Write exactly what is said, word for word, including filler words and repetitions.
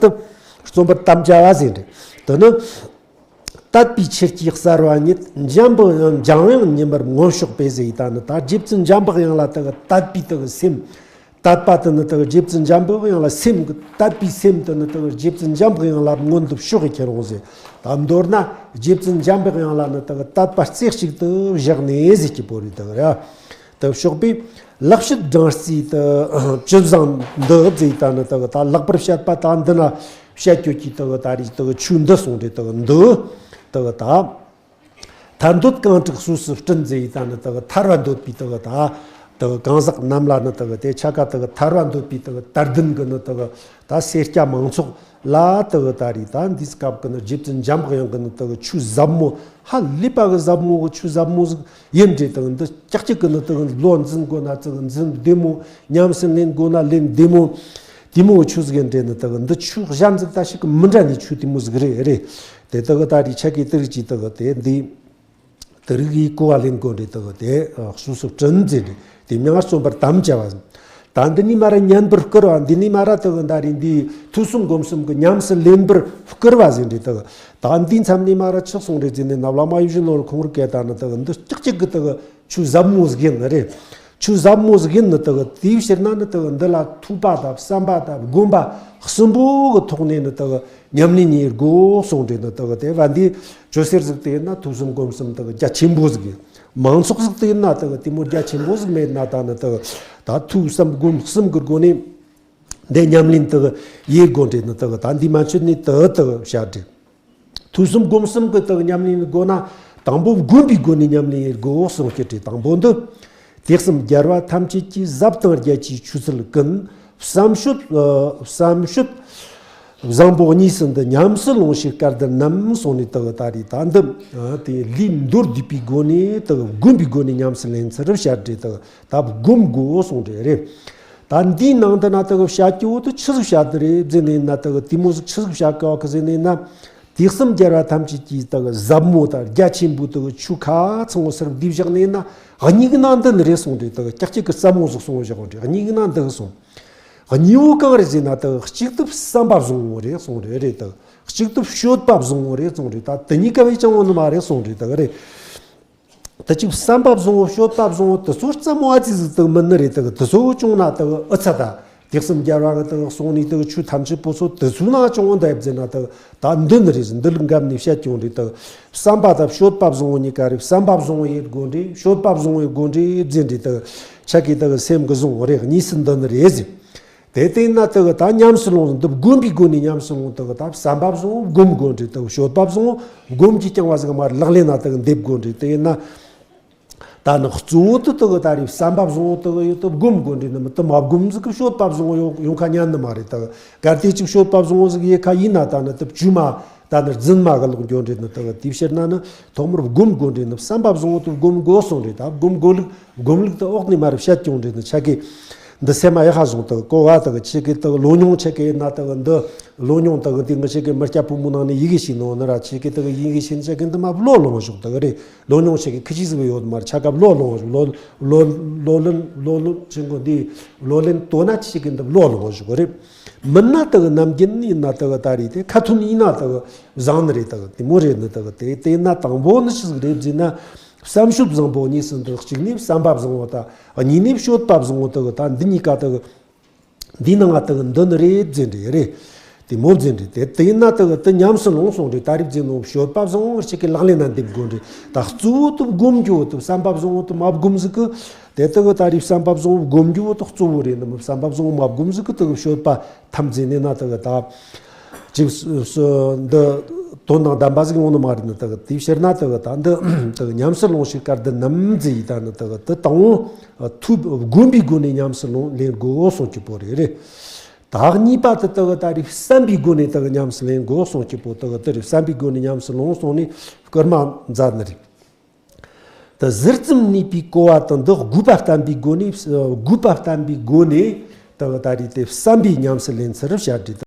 དུ་རྩོམ་པར་དམ་བཅའ་བ་ཟེར་འདྲ། དེ་ནི་དད་པའི་ཆུ་སྐྱེས་གསར་བ་ཉིད། འཇམ་པོ་འཇམ་དབྱངས་ཉི་མར་མངོན་ཕྱོགས་པས་ཟེར་ཡི་ད་ནི་ད་རྗེ་བཙུན་འཇམ་པའི་དབྱངས་ལ་དེ་གི་དད་པའི་དེ་གི་སེམས། དད་པ་དེ་ནི་དེ་གི་རྗེ་བཙུན་འཇམ་པའི་དབྱངས་ལ་སེམས་ཀྱི་དད་པའི་སེམས་དེ་ནི་དེ་གི་རྗེ་བཙུན་འཇམ་པའི་དབྱངས་ལ་མངོན་དུ་ཕྱོགས་ཀྱི་ཁྱེར་འོང་ཟེར། ད་མདོར་ན་རྗེ་བཙུན་འཇམ་པའི་དབྱངས་ལ་ནི་དེ་གི་དད་པ་རྩེ་གཅིག་ཏུ་བཞག་ནས་ཟེར་གྱི་པོ་རེད་དེ་གི་ར། དེ་ཕྱོགས་པས་ལེགས་བཤད་སྦྲང་རྩིའི་དེ་ཇི་བཟང་འདི་ཟེར་ཡི་ད་ནི་དེ་གི་ད་ལེགས་པར་བཤད་པ་ད་འདི་ན་བཤད་རྒྱུ་གི་དེ་གི་ད་རེས་དེ་གི་ཆོས་འདི་གསུངས་རེད་དེ་གི་འདི་དེ་གི་ད། ཐར་འདོད་གང་དྲག་གསོས་སུ་བསྐྲུན་ཟེར་ཡི་ད་ནི་དེ་གི་ཐར་བ་འདོད་པའི་དེ་གི་ད་དེ་གི་གང་ཟག་རྣམས་ལ་ནི་དེ་གི་དེ་ཆ་ག་དེ་གི་ཐར་བ་འདོད་པའི་དེ་གི་དད་ལྡན་གི་ནི་དེ་གི་ད་སེར་སྐྱ་མང་ཚོགས་ལ་དེ་གི་ད་རེས་ད་འདིའི་སྐབས་གི་ནི་རྗེ་བཙུན་འཇམ་དབྱངས་གི་ནི་དེ་གི་ཆོས་ཟབ་མོ་ཧ་ལས་པ་གི་ཟབ་མོ་གི་ཆོས་ཟབ་མོ་ཟིག་ཡིན་འདྲ་དེ་གི་འདི་ཀྱག་ཀྱག་གི་ནི་དེ་གི་བློ་འཛིན་དགོས་ན་དེ་གི་འཛིན་བདེ་མོ། ཉམས་སུ་ལེན་དགོས་ན་ལེན་བདེ་མོ། དེ་མོ་གི་ཆོས་ཟིག་ཡིན་འདྲ་ནི་དེ་གི་འདི་ཆོས་གཞན་ཟིག་ད་ཞིག་གི་མི་འདྲ་ནི་ཆོས་དེ་མོ་ཟིག་རེད་རེད། དེ་དེ་གི་ད་རེས་ཆ་གི་དེ་རིགས་ཀྱི་དེ་གི་དེ་འདི། དེ་རིགས་ཀྱི་གོ་བ་ལེན་དགོས་འདྲ་དེ་གི་དེ་གསོས་སུ་བསྐྲུན་ཟེར་འདྲ་དེ་མིང་རྩོམ་པར་དམ་བཅའ་བ། ད་འདི་ནས་མ་ར་ཉན་པར་བསྐུལ་བ། འདི་ནས་མ་ར་དེ་གི་ད་རེས་འདི་ཐོས་བསམ་སྒོམ་གསུམ་གི་ཉམས་སུ་ལེན་པར་བསྐུལ་བ་ཟེར་འདྲ་དེ་གི་ད་འདིའི་མཚམས་ནས་མ་ར་ཆི་གསུངས་རེད་ཟེར་ནས་ན་བླ་མ་ཡིད་བཞིན་ནོར་ཁོང་རུ་སྐད་ད་ནི་དེ་གི་འདི་ཀྱག་ཀྱག་གི་དེ་གི་ཆོས་ཟབ་མོ་ཟིག་ཡིན་ནི་རེད། ཆོས་ཟབ་མོ་ཟིག་ཡིན་ནི་དེ་གི་དེའི་ཕྱིར་ན་ནི་དེ་གི་འདི་ལ་ཐོས་པ་དང་བསམ་པ་དང་སྒོམ་པ་གསུམ་པོ་གི་ཐོག་ནས་ནི་དེ་གི་ཉམས་ལེན་གཉེར་དགོས་གསུངས་རེད་ནི་དེ་གི་དེ་བ་འདི་ཇོ་སེར་ཟིག་དེ་ཡིན་ན་ཐོས་བསམ་སྒོམ་གསུམ་དེ་གི་རྒྱ་ཆེན་པོ་ཟིག་ཡིན། མང་ཚོགས་ཟིག་དེ་ཡིན་ན་དེ་གི་དེ་མོ་རྒྱ་ཆེན་པོ་ཟིག་མེད་ན་ད་ནི་དེ་གི་ད་ཐོས་བསམ་སྒོམ་གསུམ་གི་སྒོ་ནས་འདི་ཉམས་ལེན་དེ་གི་ཡེད་དགོས་རེད་ནི་དེ་གི་ད་འདི་མ་འཆོད་ནི་དེ་དེ་གི་བཤད་རེད། ཐོས་བསམ་སྒོམ་གསུམ་གྱི་དག་ཉམས་ལེན་དགོས་ན། དང་པོ་སྒོམ་པའི་སྒོ་ནས་ཉམས་ལེན་དགོས་གསུངས་ཀྱི་བྲིས། དང་པོ་འདི། དུས་གསུམ་རྒྱལ་བ་ཐམས་ཅད་ཀྱི། ཟབ་དང་རྒྱ་ཆེའི་ཆོས་ཚུལ་ཀུན། བསམ་སྤྱོད་ཨ་བསམ་སྤྱོད་བཟང་པོ་གཉིས་སུ་འདུ། ཉམས་སུ་ལོངས་ཤིག་སྐལ་ལྡན་རྣམས། གསུངས་ནས་དག་ད་རེས་ད་འདི་དེ་ལས་མདོར་བསྡུས་པའི་སྒོ་ནས་དག་སྒོམ་པའི་སྒོ་ནས་ཉམས་སུ་ལེན་ཚུལ་བཤད་བྲིས། དག་ད་སྒོམ་དགོས་གསུངས་བྲིས་རེད། ད་འདིའི་ནང་དུ་ན་དག་བཤད་རྒྱུ་བོ་དེ་ཆི་ཟིག་བཤད་དེ་རེད་ཟེར་ནས་ན། དག་དེ་མོ་ཟིག་ཆི་ཟིག་བཤད་གི་བ་གི་ཟེར་ནས་ན། དུས་གསུམ་རྒྱལ་བ་ཐམས་ཅད་ཀྱི་དག་ཟབ་མོ་དང་རྒྱ་ཆེན་པོའི་དག་ཆོས་ཁ་ཚང་བོ་སར་བསྡུས་བཞག་ནས་ན། གཉིས་ཀྱི་ནང་འདི་ནི་རེད་གསུངས་རེད། དག་ཀྱག་ཀྱག་གི་ཟབ་མོ་ཟིག་གསུངས་བཞག་རེད། གཉིས་ཀྱི་ནང་འདི་གི་གསུངས། གཉིས་བོ་གང་རེད་ཟེར་ན། དག་གཅིག་ཏུ་བསམ་པ་བཟང་བོ་རེད་གསུངས་རེད། རེད། དག་གཅིག་ཏུ་སྤྱོད་པ་བཟང་བོ་རེད་གསུངས་རེད། ད་དེ་གཉིས་ཀ་བས་ཅང་བོ་ནི་མ་རེད་གསུངས་རེད། དག་རེད། དེ་གཅིག་བསམ་པ་བཟང་བོ་སྤྱོད་པ་བཟང་བོ་དེ་ཚོ་རྩ་མོ་ཨ་ཙི་ཟིག་དག་མིན་ནི་རེད། དག་དེ་ཚོ་བྱུང་ན་དག་ཨུ་ཚ་ད། དུས་གསུམ་རྒྱལ་བ་གི་དག་གསུང་ནས་དག་ཆོས་ཐམས་ཅད་པོ་ཚོ་དེ་ཚོའི་ནང་བྱུང་བ་འདེབས་ཟེར་ན། དག་ད་འདི་ནི་རེད། འདི་ལ་འགབ་ནས་བཤད་ཀྱང་རེད། དག་བསམ་པ་དང་སྤྱོད་པ་བཟང་བོ་གཉིས་ཀ་རེད། བསམ་པ་བཟང་བོ་ཡེད་དགོས་རེད། སྤྱོད་པ་བཟང་བོ་ཡེད་དགོས་རེད་ཟེར་རེད། དག་ཆ་གི་དག་སེམས་ཀྱི་བཟང་བོ་རེད། གཉིས་སུ་འདི་ནི་རེད་ཟེར། དེ་བལྟས་ན་དེ་གི་ད་ཉམས་སུ་ལོངས་འདི་སྒོམ་པའི་སྒོ་ནས་ཉམས་སུ་ལོངས། དེ་གི་ད་བསམ་པ་བཟང་བོ་སྒོམ་དགོས་འདྲ། དེ་གི་སྤྱོད་པ་བཟང་བོ་སྒོམ་གྱིས་བསྐྱངས་པ་ཟིག་མར་ལག་ལེན་ན་དེ་གི་འདེབས་དགོས་འདྲ། དེ་ཡིན་ན་ད་ནི་གཙོ་བོ་དེ་དེ་གི་ད་རེས་བསམ་པ་བཟང་བོ་དེ་གི་ཡོད་དེ་སྒོམ་དགོས་འདྲ་ནི་མི་དེ་མ་སྒོམ་ཟིག་གི་སྤྱོད་པ་བཟང་བོ་ཡོང་ཡོང་ཁ་ཉན་ནི་མ་རེད། དེ་གི་གལ་ཏེ་ཅིག་སྤྱོད་པ་བཟང་བོ་ཟིག་ཡེ་ཁ་ཡིན་ན་ད་ནི་དེ་བཅོས་མ་ད་ནི་རྫུན་མ་གི་ལོག་འགྱོ་འདྲ་ནི། དེ་གི་དེའི་ཕྱིར་ན་ནི་ཐོག་མར་སྒོམ་དགོས་འདྲ་ནི། བསམ་པ་བཟང་བོ་དེ་སྒོམ་དགོས་གསུངས་རེད། ད་སྒོམ་དགོས་ལུགས་སྒོམ་ལུགས་དེ་འོག་ནས་མར་བཤད་ཀྱང་འདྲ་ནི་ཆ་གི་འདི་སེམས་མ་ཡག་ཧ་བཟུང་དག་གོ་བ་དག་ཆེ་གེ་དག་ལོ་ཉུང་ཆེ་གེ་ཡིན་ན་དག་འདི་ལོ་ཉུང་དག་འདི་ང་ཆེ་གེ་མི་སྐྱ་ཕོ་མོ་ནང་ནས་ཡི་གེ་ཤེས་ནོ་ནི་ར་ཆེ་གེ་དག་ཡི་གེ་ཤེས་ཆེ་གེ་འདི་མ་བློ་ལོངས་ཞོག་དག་རེད། ལོ་ཉུང་ཆེ་གེ་ཁི་ཆི་ཟིག་ཡོད་མར་ཆ་ག་བློ་ལོངས་ཞོག་ལོ་ལོ་ལོ་ལོན་ལོ་ལོན་ཆེན་གོ་འདི་ལོ་ལོན་དོ་ན་ཆེ་གེ་འདི་བློ་ལོངས་ཞོག་རེད། མིན་ན་དག་ནམ་རྒྱུན་ཡིན་ན་དག་ད་རེད། དེ་ཁ་ཐུན་ཡིན་ན་དག་བཟང་ནི་རེད། དག་དེ་མོ་རེད་ནི། དག་དེ་དེ་ཡིན་ན་དང་པོ་ནི་ཆི་ཟིག་རེད་ཟེར་ན། བསམ་སྤྱོད་བཟང་པོ་གཉིས་སུ་འདུ། གཅིག་ནི་བསམ་པ་བཟང་བོ་དང་། གཉིས་ནི་སྤྱོད་པ་བཟང་བོ་དག་ད་འདི་གཉིས་ཀ་དག་འདི་ནང་ང་དག་འདི་ནི་རེད་ཟེར་འདྲ་རེད། དེ་མོ་ཟེར་འདྲ། དེ་དེ་ཡིན་ན་དག་དེ་ཉམས་སུ་ལོངས་སོང་འདྲ། ད་རེས་ཟེར་ནོ་སྤྱོད་པ་བཟང་བོ་ཞིག་གི་ལག་ལེན་ན་འདེབས་དགོས་འདྲ། ད་གཙོ་བོ་དུ་སྒོམ་རྒྱུ་དུ་བསམ་པ་བཟང་བོ་དུ་མ་སྒོམ་ཟིག་གི་དེ་དག་ད་རེས་བསམ་པ་བཟང་བོ་སྒོམ་རྒྱུ་དུ་གཙོ་བོ་རེད་ནི། བསམ་པ་བཟང་བོ་མ་སྒོམ་ཟིག་གི་དུ་སྤྱོད་པ་ཐམས་ཅད་ནས་ན་དག་ད། ཅིག་སུ་སུ་འདི་དོན་དང་ལྡན་པ་ཟིག་ཡོང་ནི་མ་རེད་ནི། དག་དེའི་ཕྱིར་ན་དག་ད་འདི་དག་ཉམས་སུ་ལོངས་ཤིག་སྐལ་ལྡན་རྣམས་ཟེར་ཡི་ད་ནི། དག་དེ་དང་པོ་ཐོས་སྒོམ་པའི་སྒོ་ནས་ཉམས་སུ་ལོངས་ལེན་དགོས་གསུང་གི་པོ་རེད་རེད། ད་གཉིས་པ་དེ་དག་ད་རེས་བསམ་པའི་སྒོ་ནས་དག་ཉམས་སུ་ལེན་དགོས་གསུང་གི་པོ། དག་དེ་རེད། བསམ་པའི་སྒོ་ནས་ཉམས་སུ་ལོངས་གསུང་ནས་བསྐུལ་མ་མཛད་ནི་རེད། ད་ཟུར་ཙམ་གནས་པའི་གོ་བ་དང་འདི་དགོས་པ་བསྟན་པའི་སྒོ་ནས། དགོས་པ་བསྟན་པའི་སྒོ་ནས་དག་ད་རེས་དེ་བསམ་པའི་ཉམས་སུ་ལེན་ཚུལ་བཤད་དེ།